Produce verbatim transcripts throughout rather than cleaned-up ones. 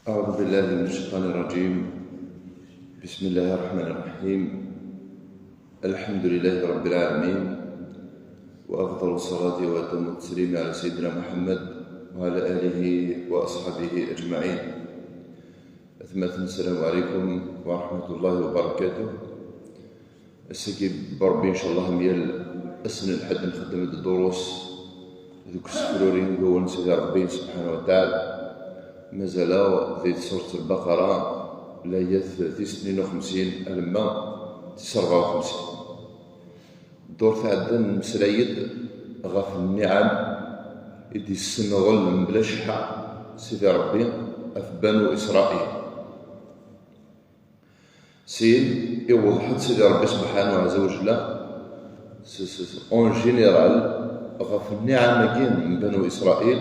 أعوذ بالله من الشيطان الرجيم. بسم الله الرحمن الرحيم. الحمد لله رب العالمين، وأفضل الصلاة وأتم التسليم على سيدنا محمد وعلى آله وأصحابه أجمعين. أثمة، السلام عليكم ورحمة الله وبركاته. Ass-agi n Rebbi, ncallah, am yal ass n lḥedd, nxeddem-d durus deg usefruri n wawal n Sidi Rebbi subḥanahu wa taɛala. Mazal-aɣ di surat Lbaqara, layat tis tnin u xemsin alamma tis rebɛa u xemsin. Ddurt iɛeddan, nemmeslay-d ɣef nniɛam i d-yessenɣel mebla cceḥḥa Sidi Rebbi ɣef Banu Isṛayil. Sin, iweḍḥ-d Sidi Rebbi subḥanahu ɛazza wa jalla s, s, s, en général ɣef nniɛam-agi n Banu Isṛayil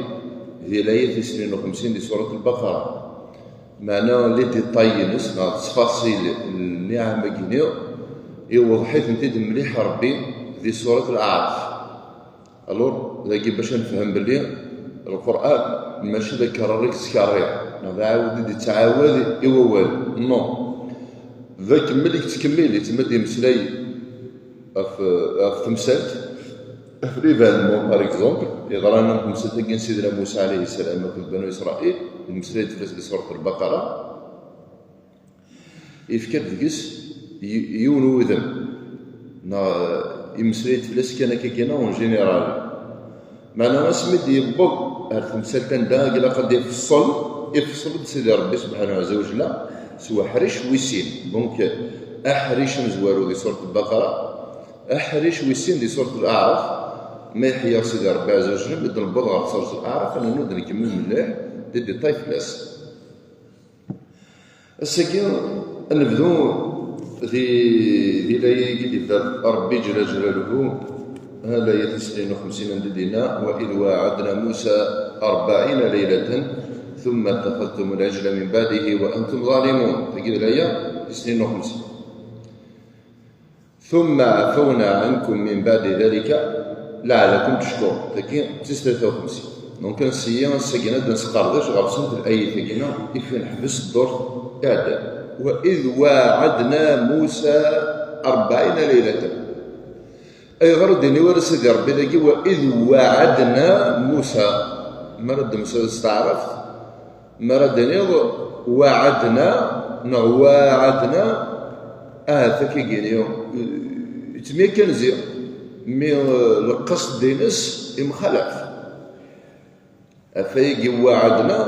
di layat tis tnin u xemsin di surat Lbaqara. Meɛna les détails-ines neɣ ttfaṣil n nniɛam-agi-nni iweḍḥ-itent-id mliḥ Rebbi di surat Laɛraf. Alors, dagi bac ad nefhem belli Lqur'an mačči d akerrar i yettkerrir, neɣ d aɛawed i d-yettɛawad i wawal. Non. D akemmel i yettkemmil, yettmad imeslay ɣef, ɣef temsalt, ɣef l'événement, par exemple, yeḍran am temsalt-agi n Sidna Musa alayhi ssalam akked Banu Isṛayil, nemmeslay-d fell-as di surat Lbaqara. Yefka-d deg-s y-, yiwen n wudem, neɣ, eh, imeslay-d fell-as kan akka kan en général. Meɛna asmi d-yewweḍ ar temsalt anda i ilaq ad ifeṣṣel, ifeṣṣel-d Sidi Rebbi subḥanahu ɛazza wa jalla s uḥric wis sin. Donc, aḥric amezwaru di surat Lbaqara, aḥric wis sin di surat Laɛraf, ma iḥeyyeṛ Sidi Rebbi ɛazza wa jalla, mi d-newweḍ ɣer surat Laɛraf, ad nernu d-nkemmel mliḥ di détail fell-as. Ass-agi, ad nebdu di, di laya-agi d-yebda Rebbi Ǧella Ǧelaluhu, ha laya tis tnin u xemsin anda d-yenna: "وإذ واعدنا موسى أربعين ليلة ثم اتخذتم العجل من بعده وأنتم ظالمون." Tagi d laya tis tnin u xemsin. "ثم عفونا عنكم من بعد ذلك لعلكم تشكرون." Tagi d tis tlata u xemsin. Donc, ass-agi, ass-agi ad nesqerdec ɣef snat layat-agi-nni i fi neḥbes ddurt iɛeddan. "وإذ واعدنا موسى أربعين ليلة." Ayɣer ur d-yenni ara Sidi Rebbi dagi: "وإذ واعدنا موسى"? Mi ara d-temsal s taɛrabt, mi ara d-tiniḍ "waɛadna" neɣ "waɛadna", ahat akka gini, yettemyakan ziɣ, mi, eh, lqesd-ines imxalaf. Ɣef wayagi "waɛadna",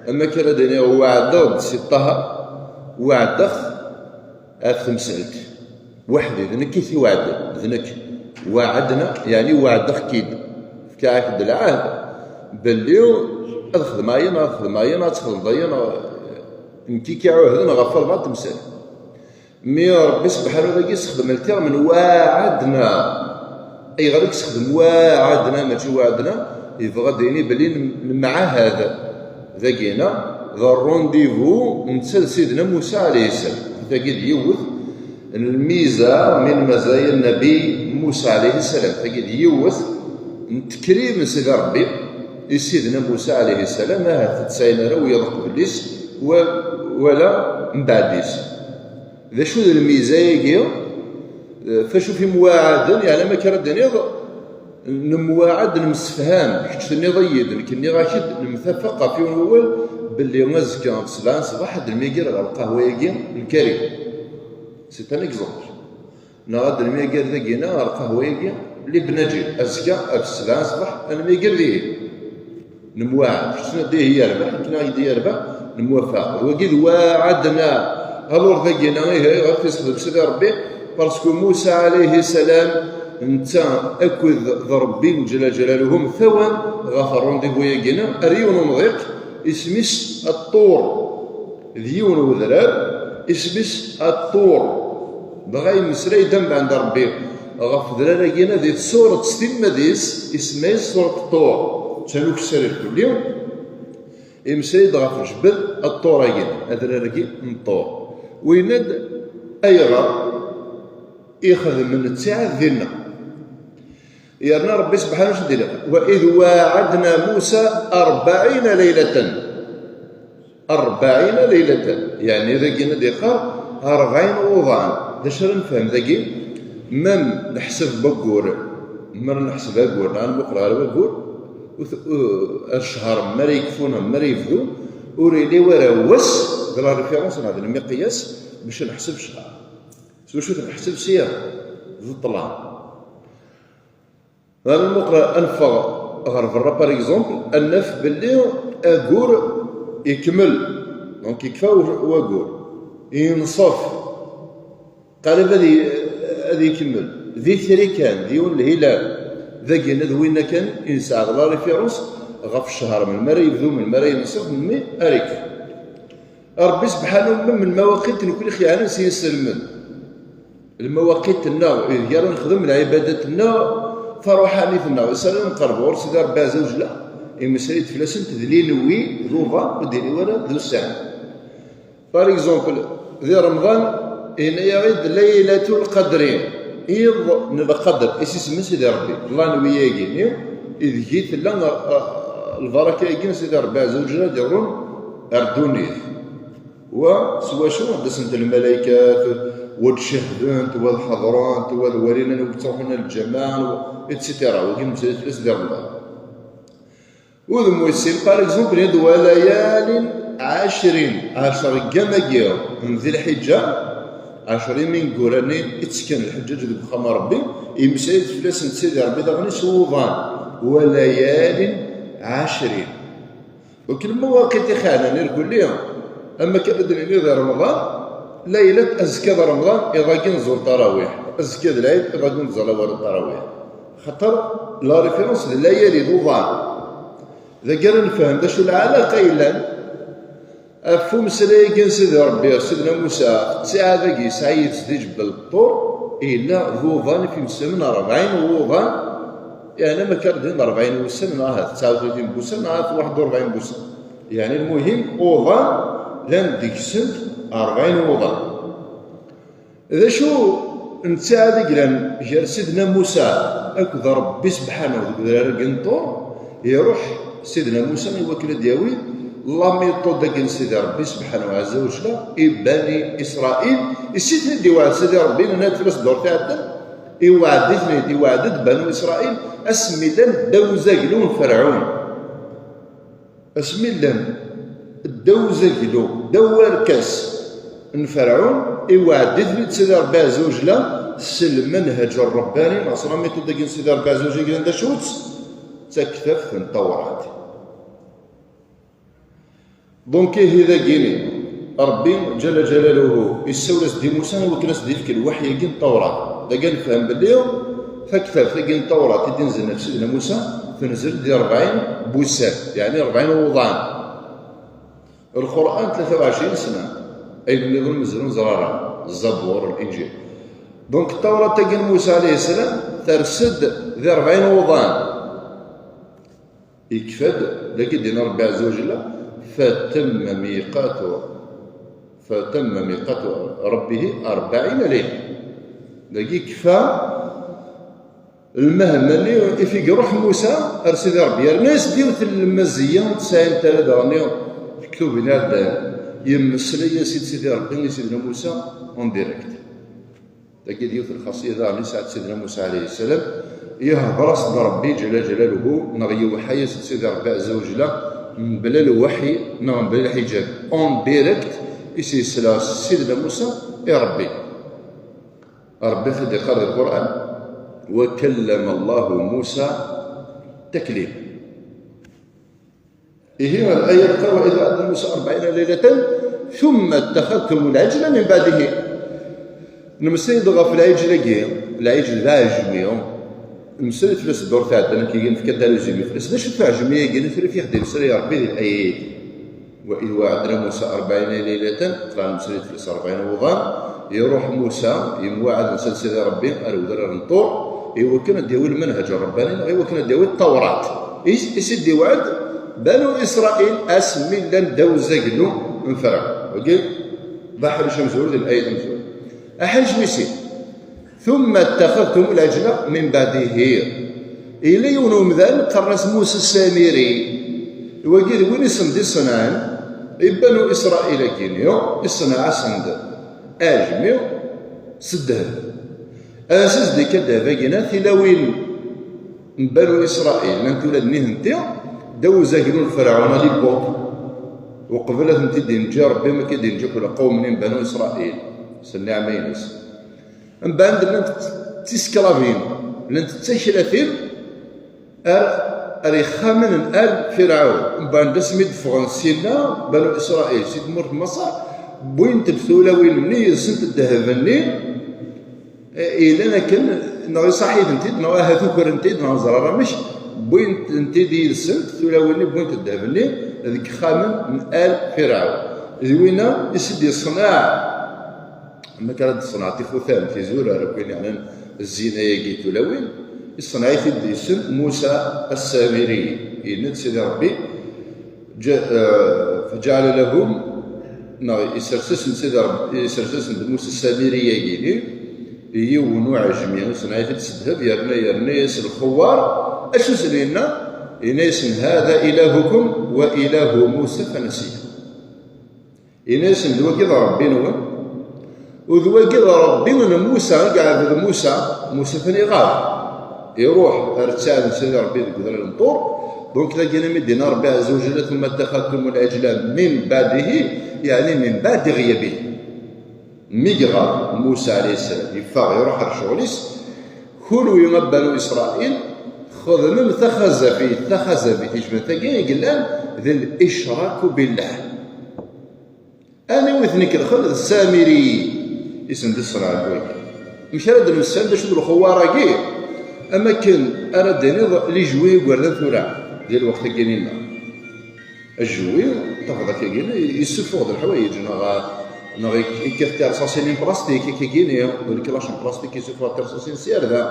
am akken ara d-iniɣ "weɛdeɣ-d" si Ṭaha, "weɛdeɣ-t" ɣef temsalt. Weḥd-i, d nekk i t-iweɛden, d nekk. "Waɛadna", yeɛni weɛdeɣ-k-id. Fkiɣ-ak-d lɛahd belli ad xedmeɣ aya neɣ ad xedmeɣ aya neɣ ad txedmeḍ aya neɣ, nekk i k-iɛuhden ɣef rebɛa temsal. Mi Rebbi subḥanahu dagi yessexdem le terme n "waɛadna". Ayɣer i yessexdem "waɛadna" mačči "weɛdna"? Yebɣa ad d-yini belli nem-, nemɛahad. Dagi-na d rendez-vous netta d Sidna Musa alayhi ssalam. Tagi d yiwet n lmiza min mazaya Nnabi Musa alayhi ssalam. Tagi d yiwet n tekrim n Sidi Rebbi i Sidna Musa alayhi ssalam, ahat ur tesɛin ara wiyaḍ uqbel-is wa-, wala mbeɛd-is. D acu d lmiza-agi? F acu fi mwaɛaden, yeɛni ma akka ara d-tiniḍ, nemwaɛad, nemsefham, kečč tenniḍ-iyi-d, nekk nniɣ-ak-d, nemtafaq ɣef yiwen wawal, belli azekka ɣef sebɛa n ṣṣbeḥ ad d-nmigir ɣer lqahwa-agi n Karim. C'est un exemple. Neɣ ad d-nmigir dagi-na ɣer lqahwa-agi n Ibn Najib, azekka ɣef sebɛa n ṣṣbeḥ ad nmigir dihin. Nemwaɛad, kečč tenniḍ-d ihi yerbeḥ, nekk nniɣ-ak-d yerbeḥ, nemwafaq. Wagi d waɛadna. Alors dagi-na, ihi, ɣef yessexdem Sidi Rebbi, parce que Musa alayhi salam, netta akked d Rebbi n Ǧella Ǧelaluhu mtawan ɣef rendez-vous-yagi-na, ar yiwen umḍiq, isem-is At-Tur. D yiwen wedrar, isem-is At-Tur. Dɣa yemmeslay-d mbeɛd Rebbi ɣef udrar-agi-na di tsuret s timmad-is, isemma-yas suret Tur. Ttan ukessar irkelli, yemmeslay-d ɣef lǧebel At-Tur-agi, adrar-agi n Tur. U yenna-d ayɣer i xedmen ttiɛad dinna. Yerna Ṛebbi subḥanahu wa taɛala, wa id waɛadna Musa arbaɛina laylatan. Arbaɛina laylatan. Yeɛni dagi ad iqqar ṛebɛin wuḍan. D acu ara nefhem dagi? Ma neḥseb waggur, ma neḥseb aggur, neɣ nmuqel ɣer waggur, u t-, u-, ccher mi ara yekfu neɣ mi ara yebdu, ur yelli wara wass d la référence neɣ d lmiqyas bac neḥseb ccher. S wacu teḥseb sya? D ṭṭlam. Ad nmuqel, ad neffeɣ ɣer berra, par exemple, ad naf belli aggur ikmel. Donc, yekfa u-, waggur. Yenṣef. Qrib ad y-, ad ikemmel. D itri kan, d yiwen lhilal. Dagi d winna kan i nesɛa d la référence ɣef ccher, melmi ara yebdu, melmi ara yenṣef, melmi ara yekfa. Ṛebbi subḥanahu, mem lmawaqit nekni xeyyɛen-as i yiselmen. Lmawaqit-nneɣ ideg ara nexdem lɛibadat-nneɣ taṛuḥanit-nneɣ, isali nqerreb ɣur Sidi Ṛebbi Ɛezza wa Jella, imeslay-d fell-asent d linwi d uḍan, ur d-yelli wara d ussan. Par exemple, di Remḍan, yenna-yaɣ-id Laylatul Qadri, iḍ n lqadr, i s-isemmi Sidi Ṛebbi, la nuit-agi-nni, ideg i tella, eh, lbaraka-agi n Sidi Ṛebbi Ɛezza wa Jella ad d-iḍrun ar ddunit. Wa s wacu? Ad d-asent lmalaykat, wa d-cehdent, wa d-ḥeḍrent, wa d walin anwa yettruḥun ar lǧameɛ, et cetera. Wagi nemsal fell-as di Remḍan. Udem wis sin, par exemple, yenna-d wa layalin ɛecrin, ɛecr ayyam-agi n Di Lḥiǧǧa, ɛecr ineggura-nni i ttekkan lḥeǧǧaǧ deg uxxam n Ṛebbi, yemmeslay-d fell-asent Sidi Ṛebbi daɣen s wuḍan, wa layalin ɛecrin. Donc, lmawaqit ixeɛnan irkelli, am akken ad d-nini di Remḍan, laylat azekka d Remḍan, iḍ-agi nẓul ṭarawiḥ, azekka d lɛid, iḍ-agi nẓul awal ṭarawiḥ. Xaṭer la référence d layali d uḍan. Dagi ara nefhem d acu lɛalaqa yellan ɣef umeslay-agi n Sidi Ṛebbi, Sidna Musa, ttiɛad-agi yesɛa yid-s di Ǧebel Ṭur, yella d uḍan i t-yemsamen ṛebɛin n wuḍan, yeɛni ma kan din ṛebɛin n wussan, neɣ ahat tesɛa u tlatin n wussan, neɣ ahat waḥed u ṛebɛin n wussan. Yeɛni lmuhim, uḍan llan deg-sent ṛebɛin n wuḍan. D acu n ttiɛad i yellan gar Sidna Musa akked Ṛebbi Sebḥanahu deg udrar-agi n Ṭur? Iṛuḥ Sidna Musa i wakken ad d-yawi la méthode-agi n Sidi Ṛebbi Sebḥanahu Ɛezza wa Jella i Bani Isṛayil, i s-iten-id-iwɛed Sidi Ṛebbi, nenna-d fell-as ddurt iɛeddan, iwɛed-iten-id, iwɛed-d Banu Isṛayil asmi llan ddaw uzaglu n Ferɛun. Asmi llan ddaw uzaglu, ddaw warkas n Ferɛun, iwɛed-iten-id Sidi Ṛebbi Ɛezza wa Jella s lmenhaj ṛṛebbani, neɣ s la méthode-agi n Sidi Ṛebbi Ɛezza wa Jella, d acu-tt? D taktabt n Tawrat. Donc, ihi dagini, Ṛebbi Ǧalla Ǧalaluhu issawel-as-d i Musa i wakken ad s-d-yefk lweḥy-agi n Tawrat. Dagi ad nefhem belli taktabt-agi n Tawrat i d-inzeln ɣef Sidna Musa, tenzel di ṛebɛin n wussan, yeɛni ṛebɛin n wuḍan. Lqur'an tlata u ɛecrin sna, ayen nniḍen mazal ur neẓri ara, Zzabur, Linǧil. Donc, Tawrat-agi n Musa alayhi ssalam ters-d di ṛebɛin n wuḍan. Yekfa-d, dagi d-yenna Ṛebbi Ɛezza wa Jella, فتم ميقات، فتم ميقات ربه أربعين ليلة. Dagi yekfa lmehma-nni i f-iga iṛuḥ Musa ar Sidi Ṛebbi. Yerna-yas-d yiwet n lmezya ur tesɛint ara daɣen lektub iɛeddan. Yemmeslay-as-id Sidi Ṛebbi i Sidna Musa en direct. Dagi d yiwet n lxaṣiya daɣen i yesɛa Sidna Musa alayhi ssalam, yehder-as-d Ṛebbi Ǧalla Ǧalaluhu, neɣ yewḥa-yas-d Sidi Ṛebbi Ɛezza wa Jalla, mebla lweḥyi neɣ mebla lḥiǧab, en direct, i s-yesla Sidna Musa i Ṛebbi. Ṛebbi ad t-id-iqqar di Lqur'an: وكلم الله موسى تكليما. Ihi, الآية تقول: وإذ وعدنا موسى أربعين ليلة ثم اتخذتم العجل من بعده. Nemmeslay-d ɣef lɛijl-agi, lɛijl d aɛejmi. Nemmeslay fell-as ddurt iɛeddan, akka i nefka-d résumé fell-as. D acu-t uɛejmi-agi? Nutni fiḥ d-yemmeslay Ṛebbi di laya-agi. وإذ وعدنا موسى أربعين ليلة, ṭṭlam srid fell-as ṛebɛin wuḍan, iruḥ Musa, yemwaɛad netta d Sidi Ṛebbi ar udrar n Ṭur, i wakken ad d-yawi lmanhaj ṛebbani, neɣ i wakken ad d-yawi Ṭawrat. I, i s-id-iwɛed Banu Isṛayil asmi llan ddaw uzaglu n Ferɛun. Wagi d aḥric amezwaru di laya amezwaru. Aḥric wis sin. ثم اتخذتم العجل من بعده. Yella yiwen umdan qqaren-as Musa Samiri. Wagi d win i sen-d-iṣenɛen i Banu Isṛayil-agi-nni, iṣenɛ-asen-d aɛejmi s ddheb. Ad as-isdikka ddheb-agi-nni tilawin n Banu Isṛayil, llant ula d nitenti ddaw uzaglu n Ferɛun, à l'époque. Uqbel ad tent-id-inǧi Ṛebbi, ma k-id-inǧi akk lqawm-nni n Banu Isṛayil s nniɛma-ines. Mbeɛd llant d tiskrabin, llant d taklatin ar, ar ixxamen n al Firɛun. Mbeɛd asmi d-ffɣen sinna Banu Isṛayil si tmurt n Maṣer, wwint-d tulawin-nni yid-sent ddheb-nni, eh, yellan akken, neɣ iṣaḥ-itent-id, neɣ ahat ukren-t-id, neɣ neẓra ara amek, wwint-tent-id yid-sent tulawin-nni, wwint ddheb-nni deg ixxamen n al Firɛun. D winna i s-id-yeṣneɛ Amek ara d-ṣenɛeḍ ixutam, tizurar, akk ayen yeɛnan zzina-agi tulawin, iṣenɛ-it-id deg-sen Musa Assamiri. Yenna-d Sidi Ṛebbi, ǧa-, eh, فجعل لهم, neɣ isers-asen-d Sidi Ṛebbi, isers-asen-d Musa Assamiri-agi-ni, yiwen uɛejmi, iṣenɛ-it-id s ddheb, yerna, yerna-yas lxewwar. Acu s-yenna? Yenna-yasen: هذا إلهكم وإله موسى فنسي. Ini-asen: d wagi d Ṛebbi-nwen, u d wagi d Ṛebbi n Musa, i iɛbed Musa. Musa atan iɣab, iṛuḥ ar ttaɛd n Sidi Ṛebbi deg udrar n Ṭur. Donc, dagi mi d-yenna Ṛebbi ɛezza wa jalla: ثم اتخذتم العجل من بعده, yeɛni من بعد غيابه. Mi iɣab Musa ɛalayhi ssalam, yeffeɣ, iṛuḥ ar ccɣel-is, kunwi a Banu Isṛayil, txedmem taxazabit, taxazabit ijmen tagi i yellan d الإشراك بالله. Anwa i ten-ikelxen? D Samiriyin i sen-d-iṣenɛen wagi. Amek ara d-nessal d acu d lxewwar-agi? Am akken ara d-tiniḍ lijwi igerdan tura, di lweqt-agi-nni. Ajwi, tafeḍ akkagi, yessufuɣ-d leḥwayeǧ, neɣ, neɣ yek-, yekkat tirṣaṣin n plastik, akkagi-nni, d lklac n plastik yessufuɣ tirṣaṣin si ar da.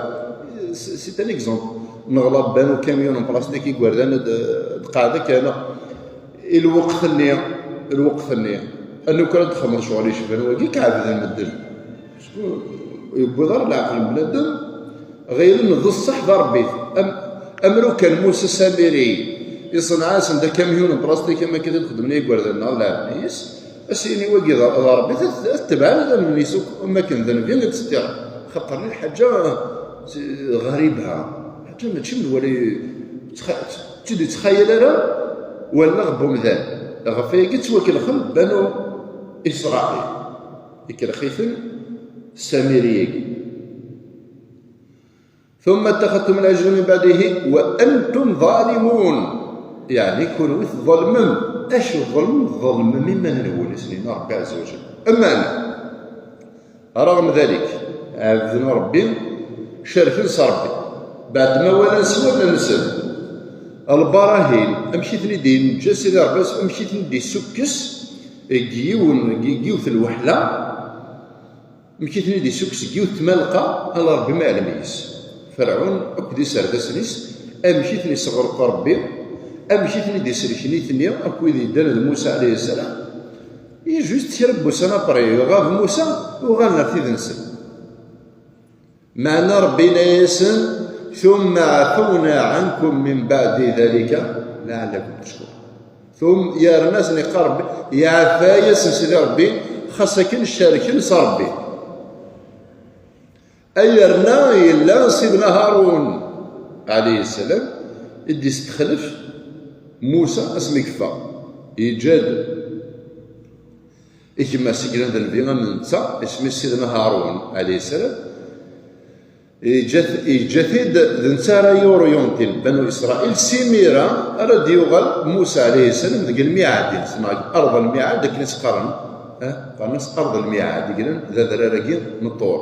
C'est, c'est un exemple. Neɣ la panne ukamyun n plastik igerdan d, d qeɛda kan. I lweqt-nni, lweqt-nni, anu kan ad txedmeḍ ccɣel yecban wagi, i k-ɛebden medden. Yewwiḍ ara leɛqel n bnadem, ɣilen d ṣṣeḥ d aṛebbi-t. Am, am lukan Musa Samiri, iṣenɛ-asen-d akamyun n plastik, am akken i d-xeddmen yigerdan-nneɣ d lɛebd-is, a s-yini wagi d, d aṛebbi-t, ad t-, ad t-tebɛen, ad amnen yes-s akk, am akken d nnbi i d-ttsettiren. Xaṭer lḥaǧa, s-, ɣriba, lḥaǧa mačči menwala ttxa-, tt-, tt-id-ittxayal ara wallaɣ n umdan. Ɣef wayagi ttwakelxen Banu Isṛayil. Ikellex-iten Samiri-agi. ثم اتخذتم العجل من بعده وأنتم ظالمون. Yeɛni kunwi tḍelmem. Acu tḍelmem? Tḍelmem iman-nwen, i sen-yenna Ṛebbi ɛezza wa jalla. Aman. رغم ذلك, ɛebden Ṛebbi, cerken s Ṛebbi. Beɛd ma walan s wallen-nsen lbarahin, amek i ten-id-yenǧa Sidi Ṛebbi, amek i ten-id-isukkes deg yiwen, deg yiwet n lweḥla, amek i ten-id-isukkes deg yiwet n tmalqa, ala Ṛebbi ma iɛlem yes. Ferɛun akked iserdasen-is, amek i ten-isɣerq Ṛebbi, amek i ten-id-iselken nitni, akked yeddan d Musa ɛalayhi ssalam. I juste kra n wussan après, iɣab Musa, uɣalen ar tid-nsen. Meɛna Ṛebbi yenna-yasen: ثم عفونا عنكم من بعد ذلك لعلكم تشكرون. Tum-, yerna-sen iqqar Ṛebbi, yeɛfa-yasen Sidi Ṛebbi, xas akken cerken s Ṛebbi. Ay yerna yella Sidna Harun, ɛalayhi ssalam, i d-yestexlef Musa asmi yeffeɣ. Yeǧǧa-d gma-s i yellan d nnbi am netta, isem-is Sidna Harun, ɛalayhi ssalam. Yeǧǧa-t, yeǧǧa-t-id d netta ara yuryantin Banu Isṛayil, si mira ara d-yuɣal Musa, ɛalayhi ssalam, deg lmiɛad-ines, neɣ deg أرض الميعاد, akken i s-qqaren, eh, qqaren-as أرض الميعاد, i yellan d adrar-agi n Ṭur.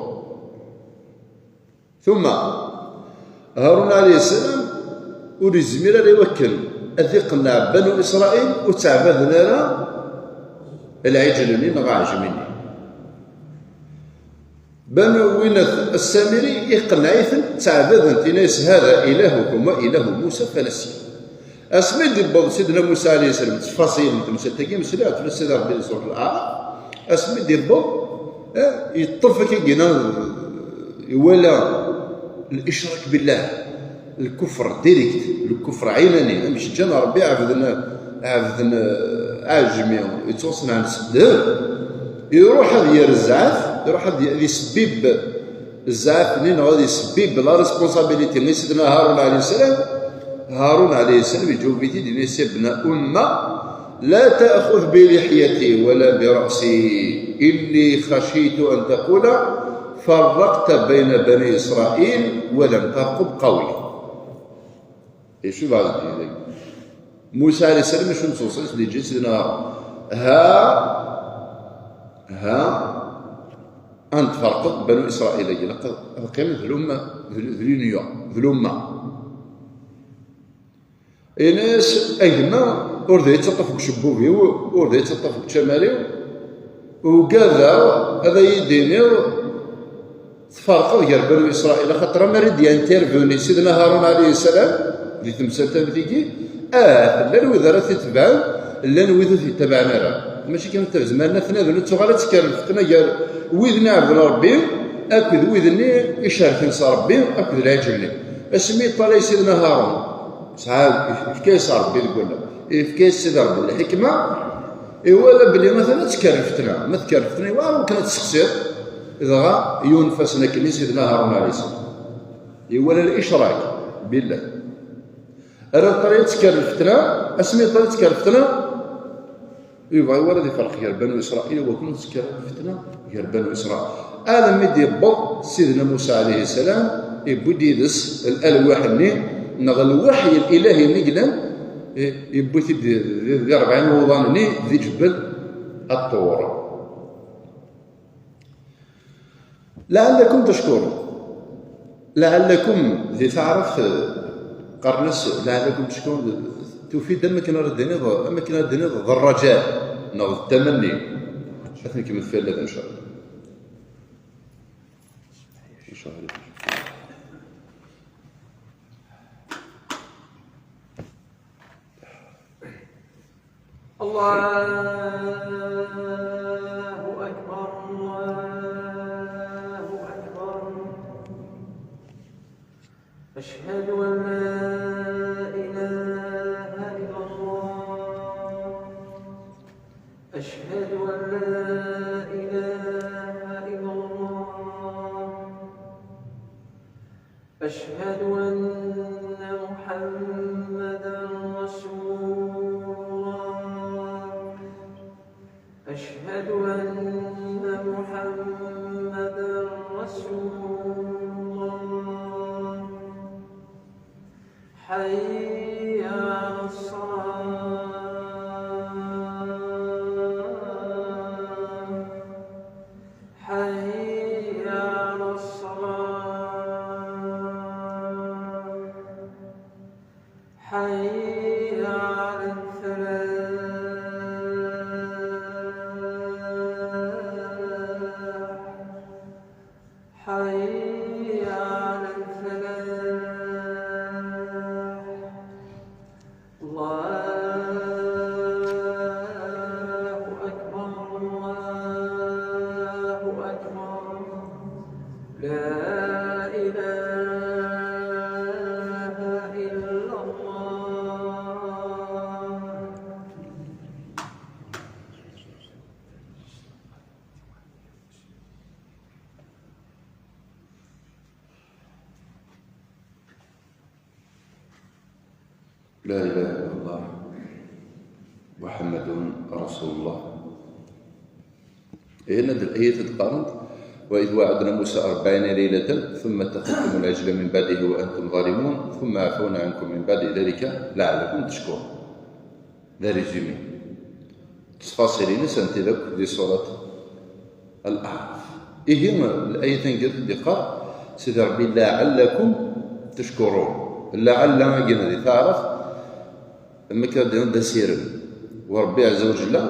Tumma, Harun ɛalayhi ssalam ur yezmir ara i wakken ad iqenneɛ Banu Isṛayil ur ttɛabaden ara lɛiǧel-nni neɣ aɛejmi-nni. Banu, winna Samiri iqenneɛ-iten, ttɛabaden-t, yenna-yas: هذا إلهكم وإله موسى فنسي. Asmi d-yewweḍ Sidna Musa ɛalayhi ssalam, ttfaṣil n temsalt-agi, msliɣ-d fell-as Sidi Ṛebbi di surat Al-A'raf, asmi d-yewweḍ, eh, yeṭṭef akka gina, iwala الإشراك بالله. Lkufr direct, lkufr ɛinani, amek ǧǧan Ṛebbi ɛebden, ɛebden, eh, aɛejmi, yettwaṣenɛen s ddheb, iruḥ ad yerr zɛaf, iruḥ ad y-, ad isebbib zɛaf-nni, neɣ ad isebbib la responsabilité i Sidna Harun ɛalayhi ssalam. Harun ɛalayhi ssalam iǧaweb-it-id, yenna-yas: "Ya bna umma, la ta'xud bi liḥyati wala bi ra'si, inni xacitu an taqula farraqta bayna bani Israil wa lam tarqub qawli." Acu i bɣa ad d-yini? Musa ɛalayhi ssalam, acu n tseḍsa i s-d-yeǧǧa Sidna Harun? Ha, ha, ad tferqeḍ Banu Israil-agi, ilaq ad qqimen d lumma, d l-, d l'union, d lumma. Ini-as: "A gma, ur d iyi-ttaṭṭaf deg ucebbub-iw, ur d iyi-ttaṭṭaf deg ucamar-iw, ugadeɣ ad iyi-d-tiniḍ tferqeḍ gar Banu Israil, axaṭer amar i d-yinterveni Sidna Harun ɛalayhi ssalam di temsalt am tigi, ahat llan wid ara t-itebɛen, llan wid ur t-ittabaɛen ara. Mačči kan zemren ad ten-adun, ad tuɣal ad tekker lfetna gar wid-nni iɛebden Ṛebbi akked wid-nni icerken s Ṛebbi akked lɛiǧel-nni." Asmi yeṭṭalay Sidna Harun, sɛa, yefka-yas Ṛebbi deg wallaɣ, yefka-yas Sidi Ṛebbi lḥikma, iwala belli atan ad tekker lfetna. Ma tekker lfetna, iwala akken ad tessexsiḍ, dɣa yunef-asen akken i Sidna Harun ɛalayhi ssalam. Iwala licrak billah. Ara ṭṭal ad tekker lfetna, asmi ṭṭal ad tekker lfetna, yebɣa iwala ad iferq gar Banu Israil, iwakken ur tekker lfetna gar Banu Israil. Almi d-yewweḍ Sidna Musa ɛalayhi ssalam, yewwi-d yid-s l-, alwaḥ-nni, neɣ lwaḥy ilahi-nni yellan, i-, yewwi-t-id di, di, di rebɛin wuḍan-nni di ǧebel At-Tur. Lɛallakum teckurun. Lɛallakum di taɛrabt, eh, qqaren-as lɛallakum teckurun, tufi-d am akken ara d-tiniḍ, am akken ara d-tiniḍ d rraǧa neɣ d tamanni. Ad t-nkemmel fell-ak, in ca Allah. In ca Allah. الله أكبر، الله أكبر. أشهد أن لا إله إلا الله. أشهد أن لا إله إلا الله. أشهد أن محمدا رسول الله. أشهد أن محمدا رسول الله. حي على الصلاة. حي على الصلاة. حي على الفلاح. حي على الفلاح. الله أكبر، الله أكبر. لا إله إلا الله. لا إله إلا الله محمد رسول الله. هنا الآية تقارن: "وإذ وعدنا موسى أربعين ليلة ثم اتخذتم العجل من بعده وأنتم ظالمون ثم عفونا عنكم من بعد ذلك لعلكم تشكرون." D résumé. Ttfaṣil-ines anti akk di surat Al-A'raf. Ihi, l-ayat aneggaru d-iqqar Sidi Ṛebbi: "Laɛallakum teckurun." Laɛalla-agi di taɛrabt, am akka ad d-tiniḍ d asirem. U Ṛebbi ɛezza wa jella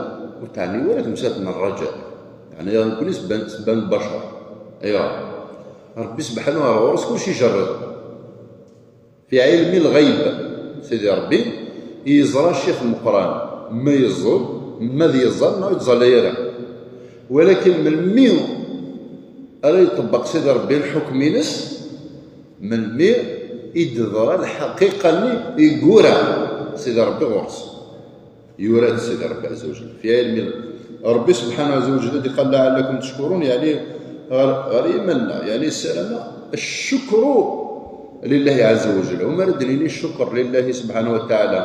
ur teɛni wara temsalt n ṛṛaǧa. Yeɛni nekkni sebba, sebba n lbacer. Ayɣer? Ṛebbi sebḥanu ɣer ɣur-s kulci ijerred. Fi ɛilmi lɣayb, Sidi Ṛebbi yeẓra ccix meqqran ma yeẓẓul, ma ad yeẓẓal neɣ ur yettẓalla ara. Walakin melmi ara iṭebbeq Sidi Ṛebbi lḥukm-ines? Melmi i d-teḍra lḥaqiqa-nni i yura Sidi Ṛebbi ɣur-s. Yura-d Sidi Ṛebbi Ɛezza wa Jell. Fi ɛilmi Ṛebbi subḥanahu ɛezza wa jell i d-iqqal: "Laɛallakum teckurun", yeɛni ɣer, ɣer yiman-nneɣ, yeɛni ssarameɣ ccukru lillahi ɛezza wa jell. Wamma ara d-nini ccukr lillahi subḥanahu wa taɛala,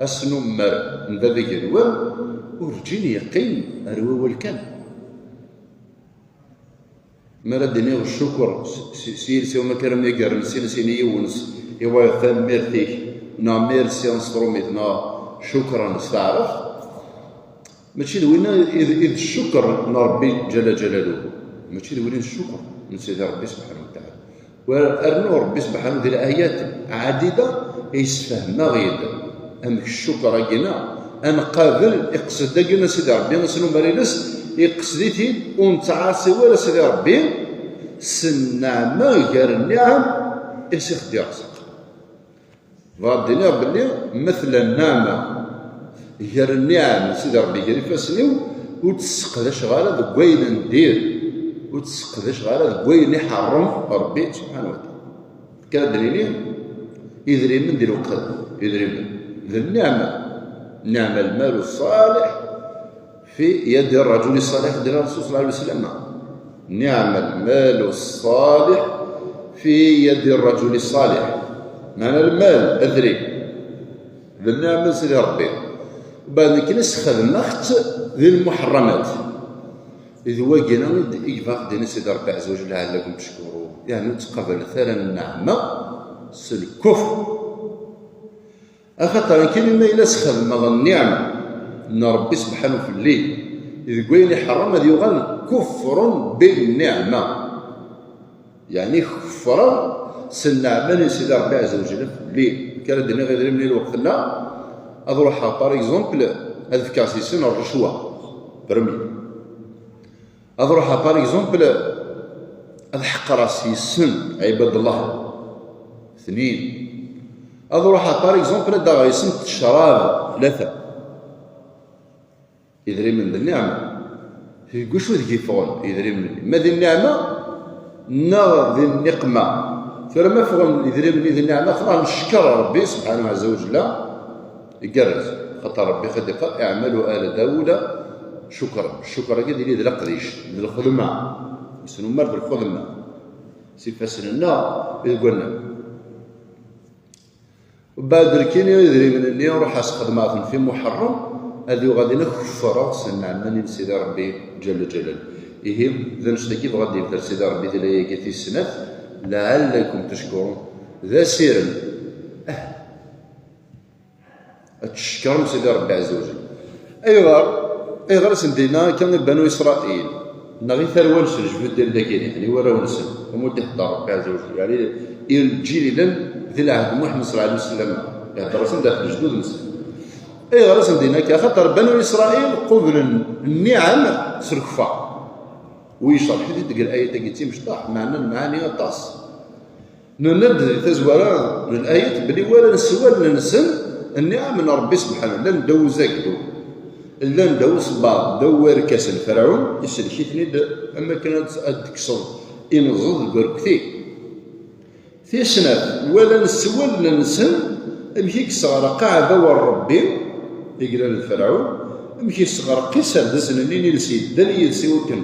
asnummer n baba igenwan, urǧin yeqqim ar wawal kan. Mi ara d-iniɣ ccukr s, s, s yiles-iw, ma kra myagaren sin, sin i yiwen s, i wayeḍ tanemmirt-ik, neɣ merci s tṛumit, neɣ cukran s taɛrabt, mačči d winna i d, i d ccukr n Ṛebbi Ǧalla Ǧalaluhu. Mačči d winna i d ccukr n Sidi Ṛebbi subḥanahu wa taɛala. Wa rnu Ṛebbi subḥanahu di lɛayat ɛadida yessefhem-aɣ-id amek ccukr-agi-nneɣ ad nqabel iqsed-agi n Sidi Ṛebbi, asnummer-ines, iqsed-it-id ur nettɛaṣi wala Sidi Ṛebbi s nneɛma gar nniɛam i s-ixeddi-aɣ. Bɣiɣ ad d-iniɣ belli ma tella nneɛma gar nniɛam n Sidi Ṛebbi gar ifassen-iw, ur tt-sseqdaceɣ ara deg wayen n dir, ur tt-sseqdaceɣ ara deg wayen iḥeṛṛem Ṛebbi subḥanahu wa taɛala. Kan ad d-nini idrimen di lweqt-a, idrimen d nniɛma. Nniɛma lmalu ṣṣaliḥ fi yadi rrajuli ṣṣaliḥ, d-yenna Ṛṛasul ṣalla Llahu ɛalayhi wa sallam. Nniɛma lmalu ṣṣaliḥ fi yadi rrajuli ṣṣaliḥ. Meɛna lmal, adrim, d nniɛma n Sidi Ṛebbi. Ba nekkni sxedmeɣ-tt di lmuḥeṛṛamat. D wagi-nni i d-, i yebɣa ad d-yini Sidi Ṛebbi ɛezza wa jell: "Laɛallakum teckurun", yeɛni ur ttqabalet ara nneɛma s lkufr. Axaṭer nekkini ma yella sxedmeɣ nniɛma n Ṛebbi subḥanahu fell-i, deg wayen iḥeṛṛem ad yuɣal kufrun bin niɛma. Yeɛni kefreɣ s nneɛma n Sidi Ṛebbi ɛezza wa jell fell-i. Nekk ara d-iniɣ idrimen i lweqt-nneɣ, ad ruḥeɣ, par exemple, ad fkeɣ s yis-sen rrecwa, premier. Ad ruḥeɣ, par exemple, ad ḥeqreɣ s yis-sen ɛibad Allah, tnin. Ad ruḥeɣ, par exemple, ad d-aɣeɣ yis-sen ccrab, tlata. Idrimen d nniɛma. Deg wacu deg i ffɣen idrimen-nni? Ma di nniɛma neɣ di nniqma? Tura ma ffɣen idrimen-nni di nniɛma, xlaṣ neckeṛ Ṛebbi subḥanahu ɛezza wa jella, igerrez. Xaṭer Ṛebbi xi d-iqqar: "Iɛmalu ala Dawuda cukran." Ccukr-agi ad yili d leqdic, d lxedma. Yesnummer d lxedma. S ifassen-nneɣ i deg wanna. Mbeɛd nekkini idrimen-nni ruḥeɣ sxedmeɣ-ten fi muḥeṛṛem, ad yuɣal din ad kefreɣ s nneɛma-nni n Sidi Ṛebbi Ǧalla Ǧalalu. Ihi, d annect-agi i yebɣa ad d-yebder Sidi Ṛebbi di laya-agi tis snat: "Laɛallakum teckurun", d asirem. Ah, ad tcekkrem Sidi Ṛebbi ɛezza wa jell. Ayɣer? Ayɣer i sen-d-yenna akka i Banu Isṛayil? Neɣ i tarwa-nsen, je veux dire, dagi, yeɛni warraw-nsen, am wadda ihedder Ṛebbi ɛezza wa jell, yeɛni i lǧil yellan di lɛehd n Muḥemmed ṣalla Llahu ɛalayhi wa sallam, ihedder-asen-d ɣef lejdud-nsen. Ayɣer i sen-d-yenna akka? Axaṭer Banu Isṛayil qublen nniɛam s lekfar. U icerḥ-it-id deg layat-agi d timecṭaḥ, meɛna lmeɛani aṭas. Nenna-d di tazwara n layat belli walan s wallen-nsen nniɛam n Ṛebbi subḥanahu, llan ddaw uzaglu, llan ddaw usebbaḍ, ddaw werkas n Ferɛun, isellek-iten-id am akken ad, ad d-tekkseḍ inẓeḍ deg urkti. Tis snat, walan s wallen-nsen amek i yesseɣreq aɛdaw n Ṛebbi i yellan d Ferɛun, amek yesseɣreq iserdasen-nni i s-yeddan yid-s i wakken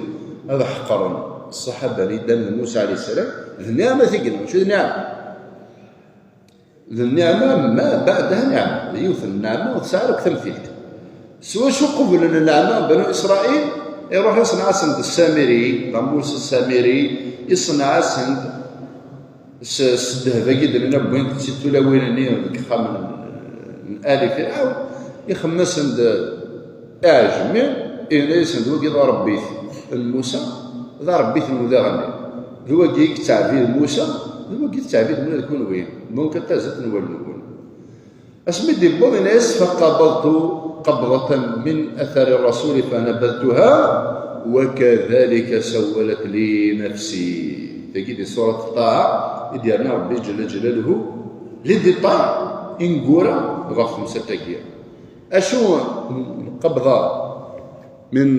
ad ḥeqren ṣṣaḥaba-nni yeddan d Musa ɛalayhi ssalam. D nniɛma tigi, mačči d nniɛma. D nniɛma ma baɛdaha niɛma. D yiwet n nneɛma ur tesɛi ara akk tamtilt. S wacu qublen nneɛma Banu Isṛayil? Iruḥ iṣneɛ-asen-d Samiri, neɣ Musa Samiri, iṣneɛ-asen-d s, s ddheb-agi d-nnan wwin-t si tulawin-nni deg yexxamen n, n Ali Firɛawn, ixemmem-asen-d iɛejmi, yenna-yasen-d: "Wagi d aṛebbi-t n Musa, d aṛebbi-t n udaɣ-nni. D wagi i yettɛebbid Musa, d wagi i tettɛebbid mula d kunwi. Donc ad tazat n wallen-nwen." Asmi d-yewweḍ, yenna-yas: "Faqabadtu qabdatan min athari rasuli fanabadtuha wa kadhalika sawwalat li nafsi." Tagi di surat Ṭaha i d-yerna Ṛebbi Ǧalla Ǧalaluhu les détails, ineggura ɣef temsalt-agi. Acu n lqabḍa min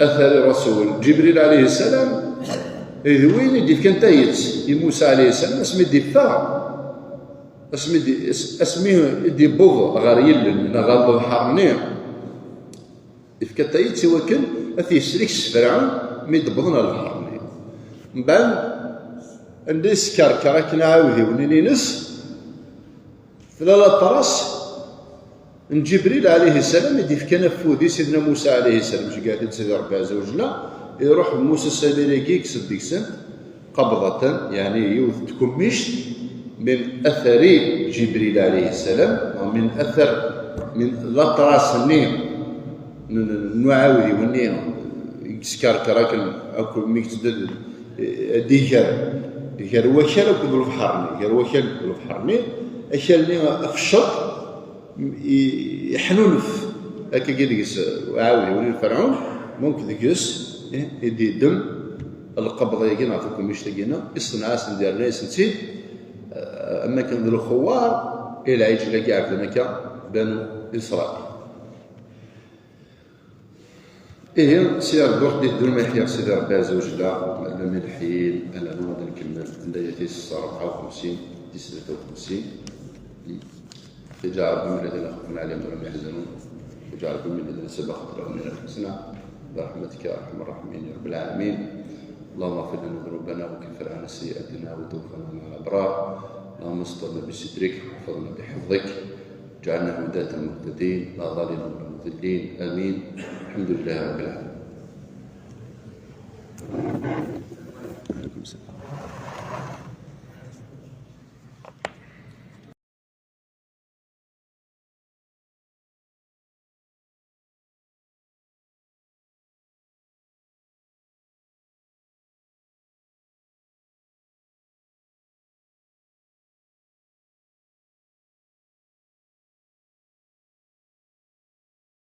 athari rasul? Ǧibril ɛalayhi ssalam d win i d-yefkan tayet i Musa ɛalayhi ssalam asmi d-iffeɣ Asmi d-, as-, asmi i d-iwweḍ ɣer yilel neɣ ɣer lebḥer-nni, ifka tayet i wakken ad t-yesslek s Ferɛun mi d-wwḍen ɣer lebḥer-nni. Mbeɛd, anda yeskerker akken aɛawdiwen-nni-ines, tella laṭras n Ǧibril ɛalayhi ssalam i d-ifkan afud i Sidna Musa ɛalayhi ssalam, ceggɛet-id Sidi Ṛebbi ɛezza wa jella, iṛuḥ Musa samiri-agi, yekkes-d deg-sent qabḍatan, yeɛni yiwet n tkemmict, min athari Ǧibril ɛalayhi ssalam, min athar, min laṭras-nni n, n, n uɛawdiw-nni i yeskerker akken akk mi yetteddu ad d-iger gar wakal akked lebḥer-nni, gar wakal akked lebḥer-nni, akal-nni afecceḍ, i-, iḥnunef akkagi deg-s uɛawdiw-nni n Ferɛun, donc deg-s, eh, i d-yeddem lqebḍ-agi neɣ takemmict-agi-nni, iṣenɛ-asen-d, yerna-yasen-tt-id, eh, am akken d lxuwar i lɛijel-agi ɛebden akka Banu Isṛayil. Ihi, si Ṛebbi ur ḥdidet ur ma yeḥya Sidi Ṛebbi ɛezza wa jella, ma llan leḥyin, ad nernu ad nkemmel layat-is ṛebɛa u xemsin, tis tlata u xemsin. اجعل ربي من الذين خوفا عليهم ولا هم يحزنون، واجعل ربي من الذين سبقت لهم من الحسنى برحمتك يا أرحم الراحمين يا رب العالمين. اللهم اغفر لنا ذنوبنا وكفر عنا سيئاتنا وتوفنا مع الأبرار. اللهم استرنا بسترك واحفظنا بحفظك. اجعلنا هداة مهتدين، لا ضالين ولا مضلين. آمين. الحمد لله رب العالمين. عليكم السلام.